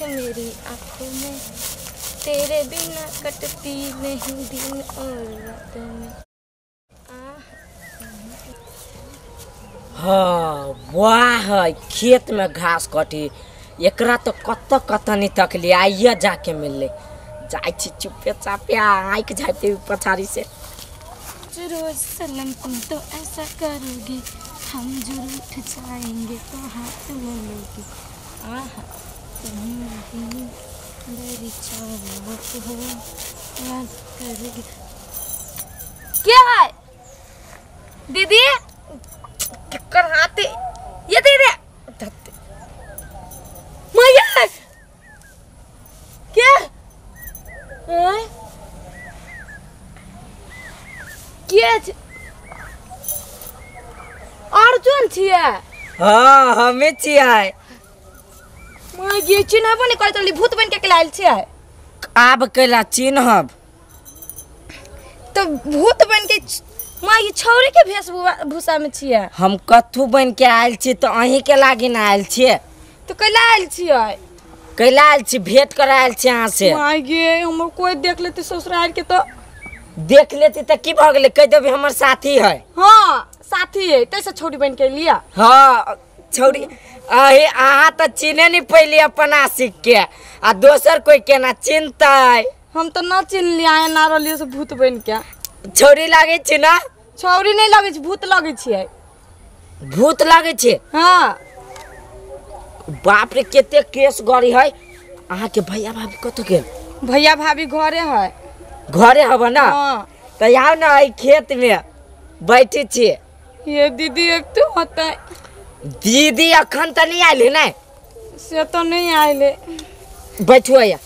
मेरी आँखों में, तेरे बिना कटती नहीं दिन और रात में। हाँ वाह है खेत में घास कटी, एकरा तो कत कत नहीं तकली, आइए जाके मिलले जाए छी चुपे चापे आँख जाते पछाड़ी से। रोज सनम तुम तो ऐसा करोगे, हम जो रूठ जाएंगे तो हाथ मिलोगे। आह तुम मेरी चाहत हो याद करोगे। क्या है दीदी कर हाथ ये दीदी मैया क्या के अर्जुन छियै? हाँ हमे छियै। मैं गे चिन्हबो नहीं करत रहली, भूत बन के आयल छियै। आब कैला चिन्हब तो भूत बन के माँ ये छौरी के भेष भूषा में छियै। हम कथू बन के आयल छी तो अहीं के लागी ना आयल छियै। तो कैला आयल छियै? कैला आयल छी भेंट करे आयल छी अहाँ से। माँ गे हमर कोई देख लेते ससुराल के तो देख लेती तो की भऽ गेलै, कहि देबै हमर साथी है। हाँ साथी है तैसे छौरी बन के लिया। हाँ छौरी अहे अहाँ तो चिन्हे नहीं पैली अपन आशिक के, आ दोसर कोई केना चिन्हतै? हम तो न चिन्हलियै, ना रहलियै से भूत बन के। छौरी लागै छी ना? छौरी नहीं लगै छै, भूत लगै छियै। भूत लगै छै? हाँ। बाप रे कते केस गड़ी है। अहाँ के भैया भाभी कतऽ गेल? भैया भाभी घरे है। घरे हब ना? हाँ। तो आओ ना एहि खेत में बैठे छियै। ये दीदी एक तो होता है। दीदी अखन तो नहीं आयल है ना? से तो नहीं आयल है। बैठू आया।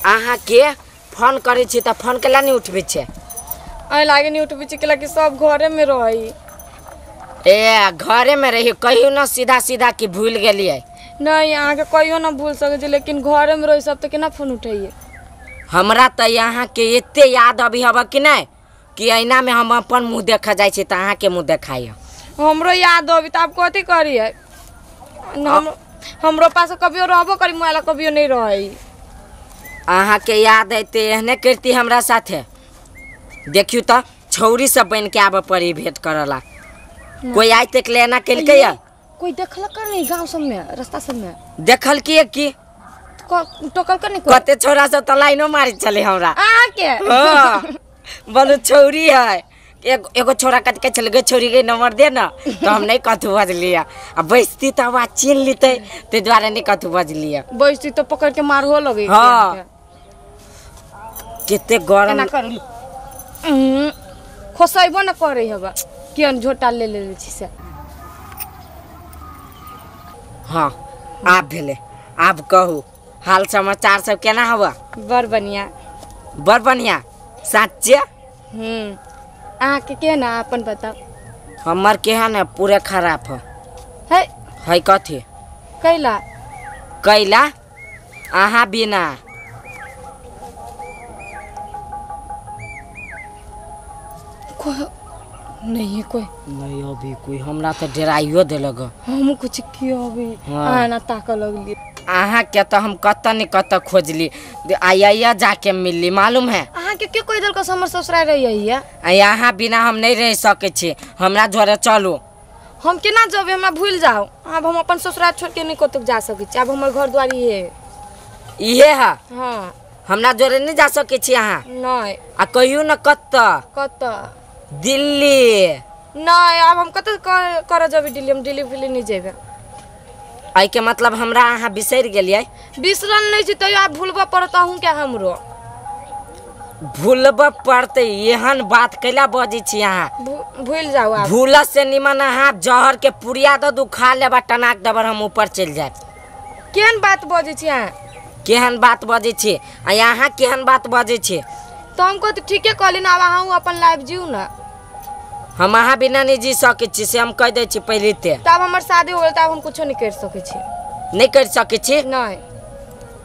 अहाँ के फोन करे छी तो फोन केला नहीं उठबै छै? एहि लागे नहीं उठबै छै केला कि सब घरे में रही। ए घरे में रही कहियो ना सीधा सीधा कि भूल गेलियै। नहीं अहाँ के कहियो ना भूल सकै छी, लेकिन घरे में रही सब तो केना फोन उठैयै? हमरा तो यहाँ के एते याद अभी हब कि नहीं कि ऐना में हम अपन मुँह देखा जाइ छी तो अहाँ के मुँह देखाइए। हमरो याद अभी तो आप कथी करियै? हमरो पास कभियो रहबो करी मोबाइल कभियो नहीं रही। अहाँ के याद अयते एहने करती हमरा साथे। देखियौ तो छौरी सब बन के आबऽ पड़ी भेंट करला। कोई आइ तक लेना केलकै या? कोई देखलक नहीं गाँव सब में रास्ता सब में? देखल की की टोकल कर नहीं कोई? कते छौरा सब तो लाइनो मारी छलै हमरा। अहाँ के? हाँ बोलू छौरी है। एगो छोरा कत के चल गए छौरी के नंबर दे ना तो हम नहीं कथू बजलियै। आ बैसती तो आवाज चिन्ह लेतै ताहि दुआरे नहीं कथू बजलियै। बैसती तो पकड़ के मारहो लगे। हाँ कते गरम एना कर खोसैबो न करे हबा केहन झोटा ले ले छी से। हाँ आब भेलै, आब कहू हाल समाचार सब केना हवा? बड़ बढ़िया। बड़ बढ़िया साचे? अहाँ के केना अपन बताओ? हमर केहन है पूरे खराब है। है है कथी? कैला कैला अहाँ बिना। नहीं है कोई नहीं अभी कोई हमरा तो डराइयो देलक। हम कुछ कियो अभी अहाँ ना ताकऽ लगली। अहाँ के तो हम कत नहीं कत खोजली आइया जाके मिलली मालूम है। अहाँ के के कहि देलक हमर ससुराल रहियै? यहाँ बिना हम नहीं रह सकै छी, हमरा जोरे चलू। हम केना जेबै? हमरा भूल जाओ, आब हम अपन ससुराल छोड़ के नहीं कतौ जा सकै छी। आब हमर घर दुआर इहे इहे है। हाँ हमरा जोरे नहीं जा सकै छी अहाँ? नहीं। आ कहियो न कत कत? दिल्ली। नहीं आब हम कत कर जेबै दिल्ली? हम दिल्ली फिल्ली नहीं जेबै। एहि के मतलब हमरा अहाँ बिसरि गेलियै? बिसरल नहीं छी तैयो आब भूलबऽ पड़त अहूँ के। हमरो भूलबऽ पड़तै एहन बात कैला बजै छी अहाँ? भूल जाओ आब। भूल से निमन अहाँ जहर के पुड़िया दऽ दू खा लेब टनाक देबर हम ऊपर चलि जायब। केहन बात बजै छी अहाँ? केहन बात बजै छी आ अहाँ केहन बात बजै छी? तो हम कहते ठीके कहली ना, आब अहूँ अपन लाइफ जीउ ना। हम अहाँ बिना नहीं जी सकै छी से हम कहि दै छी पहिले ते। तब हमर शादी हो गेल तब हम कुछो नहीं कर सकै छी। नहीं कर सकै छी? नहीं।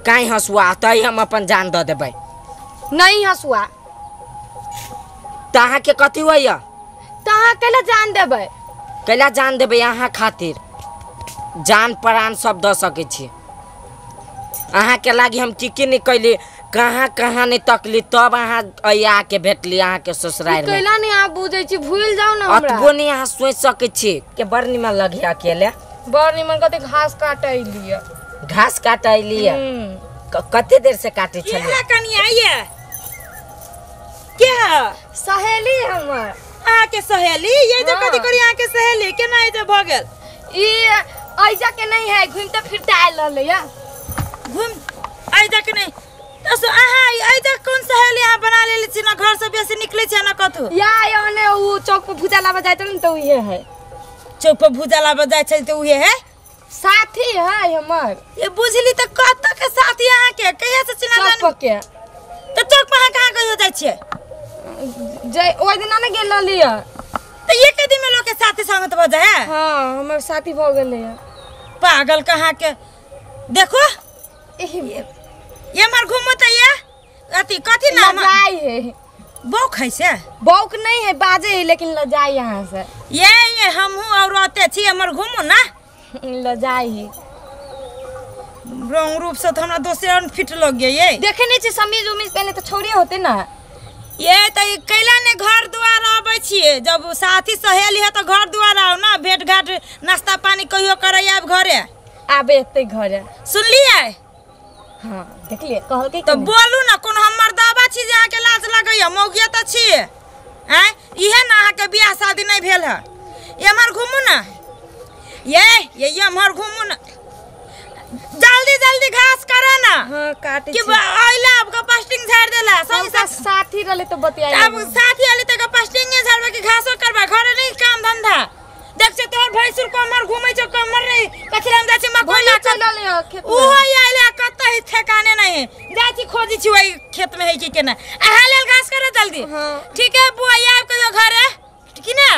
काहे हँसुआ तै हम अपन जान दऽ देबै। नहीं हँसुआ तऽ अहाँके कथी होइया? तऽ अहाँ कैला जान देबै? कैला जान देबै अहाँ खातिर? जान प्राण सब दऽ सकै छी। अहाँके लागी हम की की नहीं कैली, कहाँ कहाँ नहीं तकली, तब अहाँ आके भेटली अहाँके ससुराल में। कैला नहीं अहाँ बुझै छी, भूल जाउ ना हमरा। अतबो नहीं अहाँ सोच सकै छी के बड़ निमन लगी अकेले। बड़ निमन कते घास काटे अइली। घास काटे अइली? कते देर से काटे छलियै? कनिया ये के सहेली हमर। अहाँके सहेली? ये जो कथी करी अहाँके सहेली केना जे भऽ गेल? ई ऐजा के नहीं है, घूमते फिरते आयल रहलै या। घूम ऐजा के नहीं तो अहाँ ऐजा कोन सहेली अहाँ बना लेले छी? ना घर से बेसी निकले छी ना कतौ। या ओने उ चौक पर भूजा लाबे जाइत रहल त उहे है। चौक पर भूजा लाबे जाय छै त उहे है साथी है हमर। ये बुझली त कत के साथी अहाँ के कहिया से चिन्ह चौक पर के? त चौक पर अहाँ कहाँ कहियो जाय छियै? जे ओइ दिना ने गेल रहली त एक दिन में लोग के साथी संगत भ जाय है? हां हमर साथी भ गेलै। पागल कहाँ के देखो ये मर घूमो त ये अथी कथी नाम लजाई है। बौक है से? बौक नहीं है, बाजे है लेकिन लजाई यहाँ से। ये हमहू और रहते छी हमर घूमो ना लजाई है। रंग रूप से तो हमरा दोसर फिट लग गए। ये देखे नहीं छी समीज उमीज पहले तो छोड़िए होते ना। ये त कैला ने घर द्वार आबै छियै, जब साथी सहेली है तो घर द्वार आओ ना, भेट घाट नाश्ता पानी कहियो करे आब घरे आबे एते घरे। सुनलियै? हां देखलियै कहलकै त बोलू ना कोनो हमर दावा छी जे अहाँ के लाज लगैया? मौगिया त छी आय, इहे ना अहाँ के बियाह शादी नहीं भेल है। एमहर घूमू ना, ये एमहर घूमू ना, जल्दी जल्दी घास करे ना। हां काटे कि आइला अब कपास्टिंग झाड़ देला संग साथी रहले तो बतियाई। अब साथी आले त कपास्टिंग झाड़बे कि घासो करबा? घरे नहीं काम धंधा देख छे तोहर भैंसुर कमर घूमै छौ कमर नहीं कथि हम जाइ छी मकई ला चल रहले खेत में। ओहो आइला कत ही ठेकाने नहीं जाइ छी खोजी छी ओइ खेत में है कि केना। अहा लेल घास करे जल्दी। हां ठीक है बुआ आब कहियो घरे कि ना?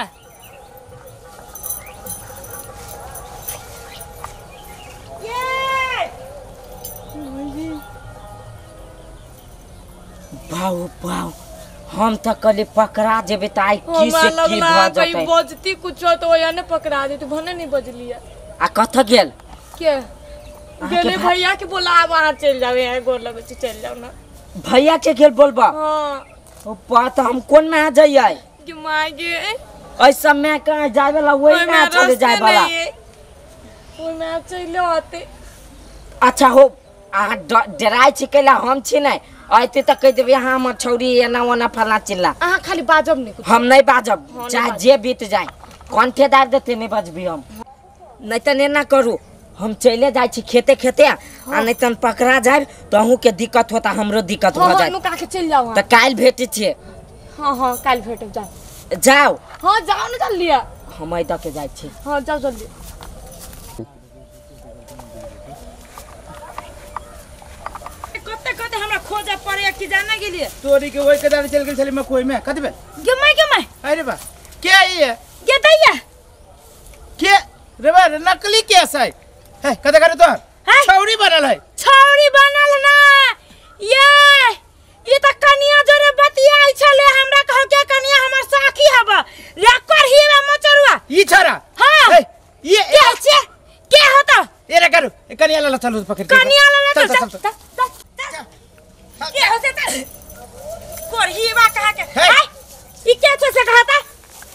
बाऊ बाऊ हम त कहली पकड़ा जेबे त आई की से की भ जतै। बजती कुछो तो ओया ने पकड़ा जेतै, भने नहीं बजलिया। आ कत गेल? के गेले भैया के बोला आब अहाँ चल जाओ, यहाँ गोर लगै छी चल जाओ ना। भैया के गेल बोलबा? हां। ओ बा त हम कोन में आ जाइए? कि माय गे ऐ सब में कहाँ जाय वाला वही में चले जाय वाला। ओइ में चल आते। अच्छा हो अहाँ डराइ छी कैला हम छी नै अइते त कहि देबै अहाँ हमर छौरी एना ओना फलना चिल्ला। अहाँ खाली बाजब नहीं कुछ। हम नहीं बाजब, चाहे जे बीत जाए कंठे दाब देते नहीं बजबी हम। नहीं त एना करू हम चले जाइ छी खेते खेते आ नहीं तन पकड़ा जाए तो अहूँ के दिक्कत होता हमरो दिक्कत हो जाए। नुका के चल जाओ त काल्हि भेटै छियै। हां हां काल्हि भेटब। जाओ जाओ। हां जाओ ना जल्दी। हम एहि दऽ के जाइ छी। हां जाओ जल्दी। कते कते हमरा खोजे पड़े कि जाना गेलिए तोरी के ओइ के दार चल गेल छली मकोई में कथि भेल? गे my गे my. अरे बा के ई गे दैया के रे बा नकली केस है हे कते करे तोहर छौरी बनल है। छौरी बनल ना ये त कनिया जोरे बतियाई छले हमरा कहल के कनिया हमर साखी हब रकर हीरा मचरुआ ई छोरा। हां हे ये के छे के होता ए रे करू कनिया लाला चलू पकड़ के कनिया लाला चल चल चल के होते त कोरहीवा कहा के हाय ई के छे से कहता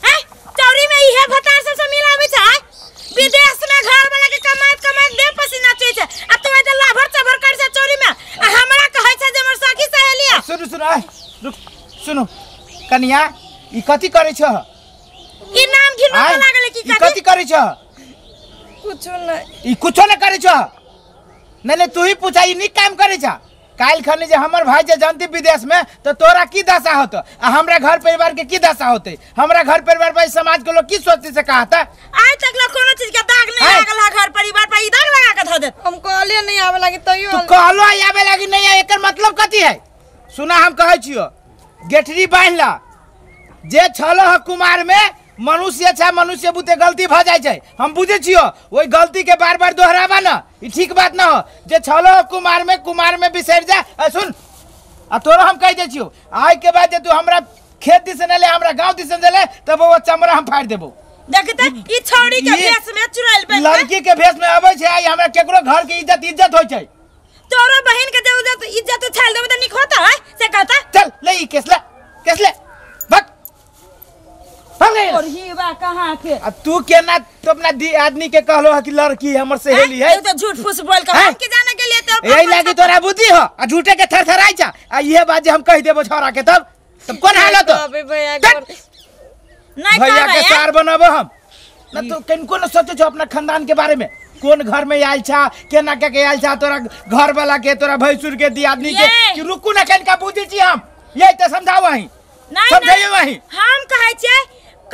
हाय चौरी में इहे भतार सब से मिलाबै छै विदेश में घर वाला के कमाइत कमाइत दे पसीना चुइ छै आ तू एते लाभर चभर कर छै चौरी में आ हमरा कहै छै जे हमर सखी सहेली है। सुनु सुनु आय रुक सुनु कनिया ई कथि करै छ? ई नाम घिनौ लागल की कथि कथि करै छ? कुछो नै। ई कुछो नै करै छ? नै नै तू ही पूछा ई नीक काम करै छ? काल्हि खने जे हमर भाई जे जानती विदेश में तो तोरा की दशा होतो आ हमरा घर परिवार के की दशा होते? हमरा घर परिवार पर समाज के लोग की सोचते से कहता? आज तक ला कोनो चीज के दाग नहीं लागल है घर परिवार पर, ई दाग लगा के धो देत। हम कहलिए नहीं आवे लागी तैयो तू कहलो आवे लागी नहीं आवे, एकर मतलब कथि है? सुना हम कहै छियो गेठरी बान्हि ला जे छलो ह कुमार में मनुष्य छै, मनुष्य बुते गलती भ जाइ छै हम बुझै छियो, ओहि गलती के बार बार दोहराबा न ई ठीक बात न हो। जे छलो कुमार में बिसरि जा। सुन आ तोरो हम कहि दै छियो आइ के बाद जे तू हमरा खेत दिस ले हमरा गांव दिस ले तब वो चमड़ा हम फाड़ देबो। देखते ई छौड़ी के भेष में चुड़ैल बन लड़की के भेष में आबै छै आ हमरा केकरो घर के इज्जत इज्जत होय छै। तोरो बहिन के जे इज्जत इज्जत उछाल देबे त निक होता है से कहता। चल ले ई केस ले, केस ले भग भाग ले। और ही बा कहां के अब तू केना तो अपना आदमी के कहलो है कि लड़की हमर सहेली है तू तो झूठ फूस बोल के हम के जाने के लिए तो यही लागी तोरा बुद्धि हो आ झूठे के थरथराई छा आ इहे बात जे हम कह देबो छोरा के तब तब कोन हालत हो? अबे भैया नहीं भैया के सार बनाबो हम न तो किनको न सोचे छो अपना खानदान के बारे में, कोन घर में आयल छा केना के आयल छा तोरा घर वाला के तोरा भैंसुर के दियादनी के कि रुकू ना कनका बुद्धि छी हम यही तो समझाओ वही समझाइए वही। हम कहै छियै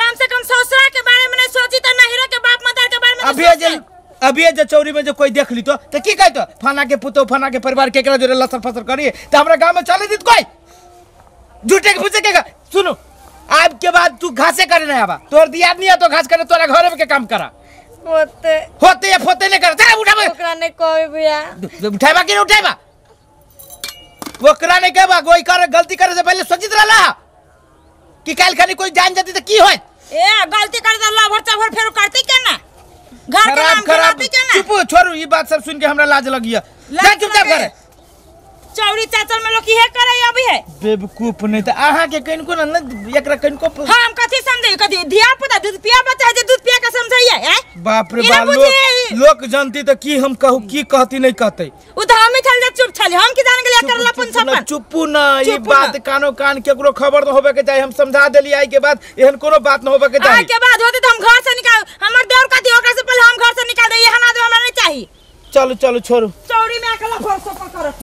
कम से कम ससुरा के बारे में नहीं सोची त नहिरो के बाप मदर के बारे में अभी जे अभी जे चौरी में जो कोई देख ली तो की कहतो फना के पुतो फना के परिवार केकरा जोरे लसर फसर करी त हमरा गांव में चले दित कोई झूठे के पूछे के। सुनो अब के बाद तू घासे करे नहीं आबा तोर दियादनी है तो घास करे तोरा घरे में के काम करा होते होते या फोते नहीं कर चल उठाबे ओकरा नहीं कहबे भैया उठाबा कि नहीं उठाबा ओकरा नहीं कहबा कोई करे गलती करे से पहले सोचित रहला कि काल खानी कोई जान जाती तो की होय। ए गलती कर दे लभर चभर फेर करती केना घर के नाम खराब केना। चुप छोड़ू ई बात सब सुन के हमरा लाज लगिया जा चुपचाप करे चौरी चाचल में लोग इहे करे अभी है बेवकूफ नहीं त अहाँ के कनको न एकरा कनको हम कथि समझै कथि धिया पुता दूध पिया बच्चा जे दूध पिया के समझैया हैं। बाप रे बाप लोक जानती त की हम कहू की कहती नहीं कहते उ त हम ही छल जे चुप छल हम की जान गेलियै कर लपन छपन चुपू न ई बात कानो कान केकरो खबर न होबे के चाही हम समझा देली आई के बाद एहन कोनो बात न होबे के चाही। आई के बाद होती त हम घर से निकाल हमर देवर कथि ओकरा से पहले हम घर से निकाल दे एहन आदमी हमरा नहीं चाही। चलो चलो छोड़ू चौरी में अकेला फरसो पर करत।